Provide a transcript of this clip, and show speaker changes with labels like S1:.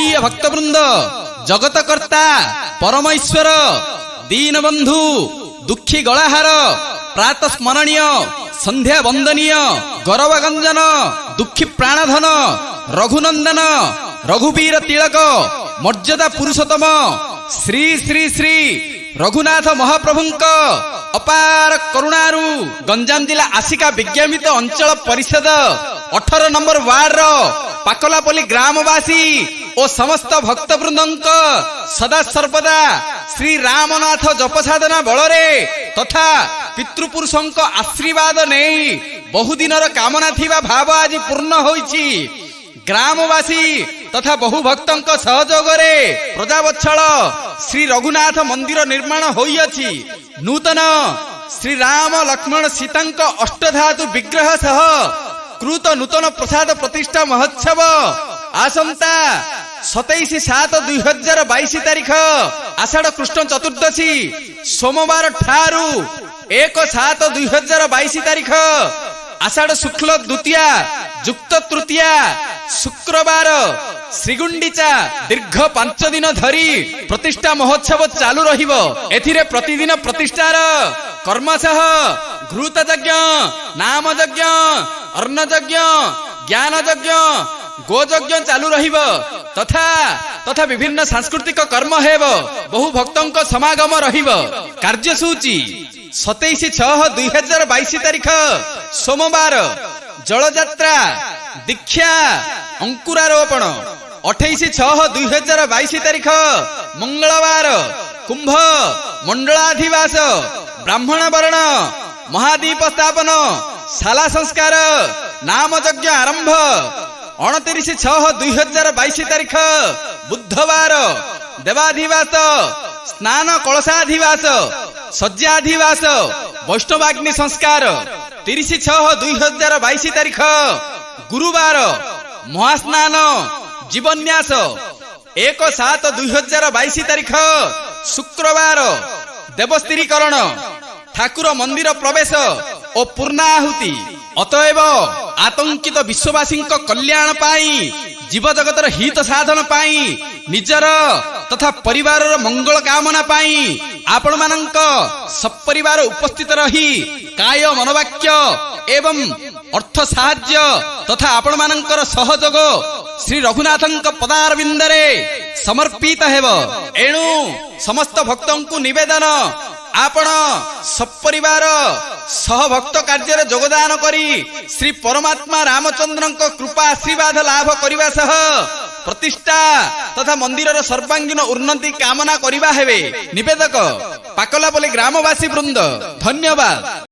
S1: ପ୍ରିୟ ଭକ୍ତବୃନ୍ଦ, ଜଗତକର୍ତ୍ତା ପରମ ଈଶ୍ୱର, ଦୀନବନ୍ଧୁ, ଦୁଃଖୀ ଗଳାହାର, ପ୍ରାତ ସ୍ମରଣୀୟ, ସନ୍ଧ୍ୟା ବନ୍ଦନୀୟ, ଗରବ ଗଞ୍ଜନ, ଦୁଃଖୀ ପ୍ରାଣଧନ, ରଘୁନନ୍ଦନ, ରଘୁବୀର ତିଳକ, ମର୍ଯ୍ୟାଦା ପୁରୁଷୋତ୍ତମ ଶ୍ରୀ ଶ୍ରୀ ଶ୍ରୀ ରଘୁନାଥ ମହାପ୍ରଭୁଙ୍କ ଅପାର କରୁଣାରୁ ଗଞ୍ଜାମ ଜିଲ୍ଲା ଆସିକା ବିଜ୍ଞାପିତ ଅଞ୍ଚଳ ପରିଷଦ 18 ନମ୍ବର ୱାର୍ଡର ପାକଲାପଲ୍ଲୀ ଗ୍ରାମବାସୀ ଓ ସମସ୍ତ ଭକ୍ତବୃନ୍ଦଙ୍କ ସଦା ସର୍ବଦା ଶ୍ରୀ ରାମନାଥ ଜପ ସାଧନା ବଳରେ ତଥା ପିତୃପୁରୁଷଙ୍କ ଆଶୀର୍ବାଦ ନେଇ ବହୁଦିନର କାମନା ଥିବା ଭାବ ଆଜି ପୂର୍ଣ୍ଣ ହୋଇଛି। ଗ୍ରାମବାସୀ ତଥା ବହୁ ଭକ୍ତଙ୍କ ସହଯୋଗରେ ପ୍ରଜାବତ୍ସଳ ଶ୍ରୀ ରଘୁନାଥ ମନ୍ଦିର ନିର୍ମାଣ ହୋଇଅଛି। ନୂତନ ଶ୍ରୀରାମ ଲକ୍ଷ୍ମଣ ସୀତାଙ୍କ ଅଷ୍ଟଧାତୁ ବିଗ୍ରହ ସହ କୃତ ନୂତନ ପ୍ରସାଦ ପ୍ରତିଷ୍ଠା ମହୋତ୍ସବ ଆସନ୍ତା 27/7/2022 ତାରିଖ ଆଷାଢ଼ କୃଷ୍ଣ ଚତୁର୍ଦ୍ଦଶୀ ସୋମବାର ଠାରୁ 1/7/2022 ତାରିଖ ଆଷାଢ଼ ଶୁକ୍ଲ ଦ୍ୱିତୀୟା ଯୁକ୍ତ ତୃତୀୟା ଶୁକ୍ରବାର ଶ୍ରୀଗୁଣ୍ଡିଚା ଦୀର୍ଘ 5 ଦିନ ଧରି ପ୍ରତିଷ୍ଠା ମହୋତ୍ସବ ଚାଲୁ ରହିବ। ଏଥିରେ ପ୍ରତିଦିନ ପ୍ରତିଷ୍ଠାର କର୍ମ ସହ ଘୃତ ଯଜ୍ଞ, ନାମ ଯଜ୍ଞ, ଅନ୍ନ ଯଜ୍ଞ, ଜ୍ଞାନ ଯଜ୍ଞ, ଗୋଯଜ୍ଞ ଚାଲୁ ରହିବ ତଥା ତଥା ବିଭିନ୍ନ ସାଂସ୍କୃତିକ କର୍ମ ହେବ। ବହୁ ଭକ୍ତଙ୍କ ସମାଗମ ରହିବ। କାର୍ଯ୍ୟସୂଚୀ: 27/6/2022 ତାରିଖ ସୋମବାର ଜଳଯାତ୍ରା, ଦୀକ୍ଷା, ଅଙ୍କୁରାରୋପଣ। 28/6/2022 ତାରିଖ ମଙ୍ଗଳବାର କୁମ୍ଭ ମଣ୍ଡଳାଧିବାସ, ବ୍ରାହ୍ମଣ ବରଣ, ମହାଦୀପ ସ୍ଥାପନ, ଶାଲା ସଂସ୍କାର, ନାମ ଯଜ୍ଞ ଆରମ୍ଭ। 29/6/2022 ତାରିଖ ବୁଧବାର ଦେବାଧିବାସ, ସ୍ନାନ କଳସାଧିବାସ, ଶଯ୍ୟାଧିବାସ, ବୈଷ୍ଣବାଗ୍ନି ସଂସ୍କାର। 30/6/2022 ତାରିଖ ଗୁରୁବାର ମହାସ୍ନାନ, ଜୀବନ୍ୟାସ। 1/7/2022 ତାରିଖ ଶୁକ୍ରବାର ଦେବସ୍ଥିରୀକରଣ, ଠାକୁର ମନ୍ଦିର ପ୍ରବେଶ ଓ ପୂର୍ଣ୍ଣାହୁତି। ଅତଏବ ଆତଙ୍କିତ ବିଶ୍ୱବାସୀଙ୍କ କଲ୍ୟାଣ ପାଇଁ, ଜୀବଜଗତର ହିତ ସାଧନ ପାଇଁ, ନିଜର ତଥା ପରିବାରର ମଙ୍ଗଳ କାମନା ପାଇଁ ଆପଣମାନଙ୍କ ସପରିବାର ଉପସ୍ଥିତ ରହି କାୟ, ମନୋବାକ୍ୟ ଏବଂ ଅର୍ଥ ସାହାଯ୍ୟ ତଥା ଆପଣମାନଙ୍କର ସହଯୋଗ ଶ୍ରୀ ରଘୁନାଥଙ୍କ ପଦାରବିନ୍ଦରେ ସମର୍ପିତ ହେବ। ଏଣୁ ସମସ୍ତ ଭକ୍ତଙ୍କୁ ନିବେଦନ, ଆପଣ ସପରିବାର ସହ ଭକ୍ତ କାର୍ଯ୍ୟରେ ଯୋଗଦାନ କରି ଶ୍ରୀ ପରମାତ୍ମା ରାମଚନ୍ଦ୍ରଙ୍କ କୃପା ଆଶୀର୍ବାଦ ଲାଭ କରିବା ସହ ପ୍ରତିଷ୍ଠା ତଥା ମନ୍ଦିରର ସର୍ବାଙ୍ଗୀନ ଉନ୍ନତି କାମନା କରିବା ହେବେ। ନିବେଦକ ପାକଲାପଲ୍ଲୀ ଗ୍ରାମବାସୀ ବୃନ୍ଦ। ଧନ୍ୟବାଦ।